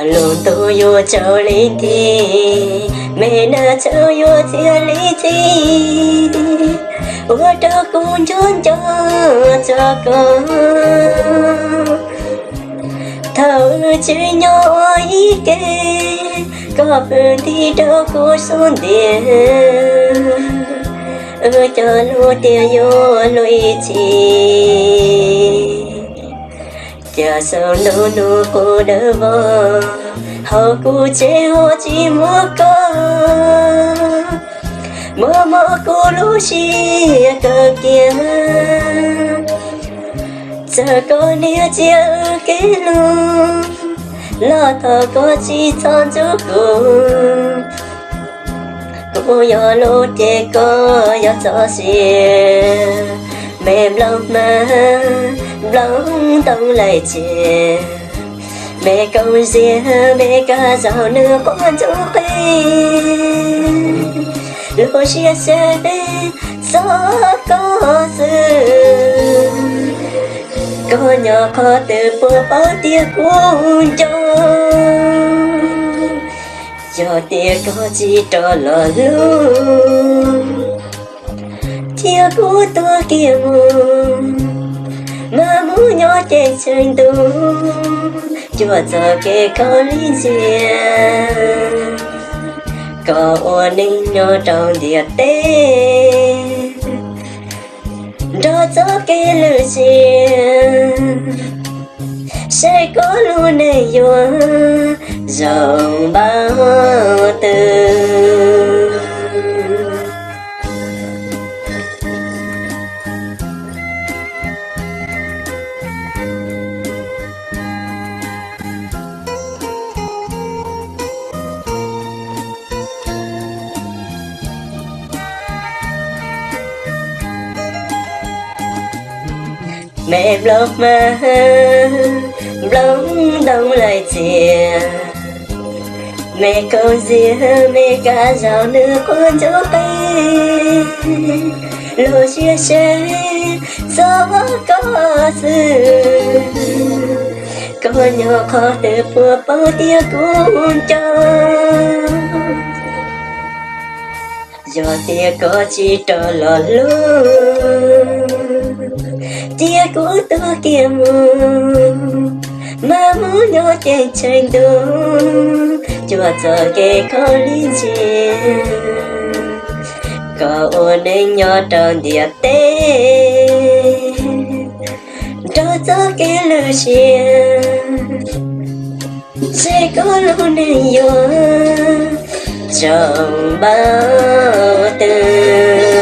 Lub ntuj yuav tsaus li nti, me neeg txawm yuav txias li txias, ua rau kuv nco nco txog koj. Thaum wb tseem nyob ua ib ke, koj pw nti rau kuv xub ntiag, wb cog lus tias yuav luag ib txhis. Cas xaus ntuj nus qub dawb vog, hauv kuv tsev ho tsis muaj koj, muaj mob kuv lub siab kawg kiag. Txawm koj niam txias wb kev hlub, los thov koj tsis txhob ntxub kuv. Kuv yog lus ces koj yog txoj sia, me nplooj hmab nplooj ntoo laim txias, me koom ziam me kab zaum nws quaj ntsuj qi. Lub siab seb txog koj xwb, koj nyob qhov twg puas paub tias kuv nco. Yog tias koj tsis rov los hlub, cia kuv tuag kiag mus, mas mus nyob ceeb tsheej ntuj, cuag txoj kev khaub lig ntxias. Koj ua neej nyob rau ntiaj teb, nrog txoj kev lwj siab, seb koj lub neej yuav zoo npaum twg. Me nplooj hmab nplooj ntoo laim txias, me koom ziam me kab zaum nws quaj ntsuj qi. Lub siab seb txog koj xwb, koj nyob qhov twg puas paub tias kuv nco. Yog tias koj tsis rov los hlub, cia kuv tuag kiag mus, mas mus nyob ceeb tsheej ntuj, cuag txoj kev khaub lig ntxias. Koj ua neej nyob rau ntiaj teb, nrog txoj kev lwj siab, seb koj lub neej yuav zoo npaum twg.